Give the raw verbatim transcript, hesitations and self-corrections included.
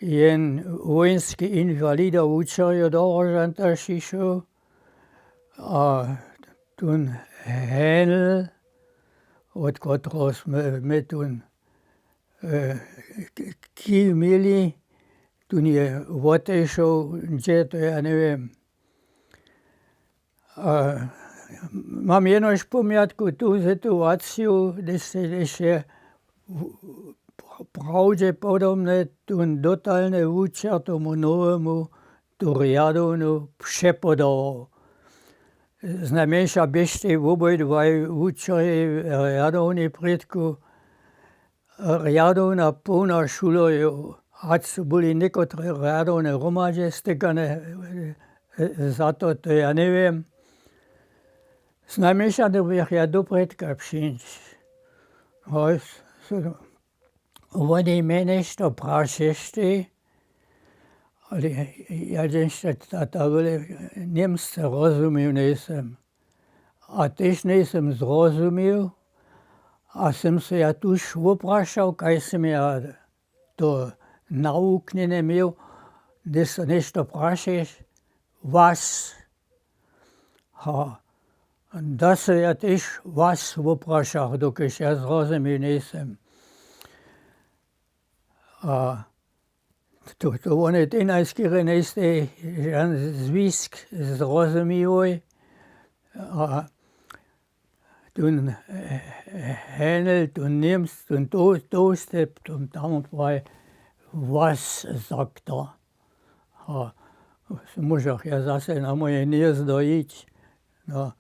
jen wojenski inwalida wučerjo do Rožanta šišoł, a tón Henl, wot kotrehož smy my tón kij měli, tón je wotešoł, hdźe, to ja njewěm. A mam jenož pomjatku tu situaciju, hdyž se, hdyž je prawdźepodobnje tón dotalny wučer tomu nowemu tu rjadownu přepodował. Znajmjeńša běštej wobojdwaj wučerjej w rjadowni prědku, rjadowna połna šulerjow, hač su byli někotre rjadowne hromadźe stykane za to, to ja njewěm. Znajmjeńša dyrbjach ja doprědka přińć. Hoj, su woni mje něšto prašeštej, ale ja dźenšće ta, ta wjele němsce rozumił njejsym. A tež njejsym zrozumił, a sym se ja tuž woprašał, kaž sym ja to nawuknjene měł, hdyž so něšto prašeš, was. Ha, da se ja tež was woprašach, dokelž ja zrozumił njejsym. A to, to wone tej najskěrje njejstej žan zwisk zrozumiłoj. A tón Henel, tón Němc, tón tołsty, tón tam praji, was, sagt er. A móžach ja zase na moje hnězdo jić. No,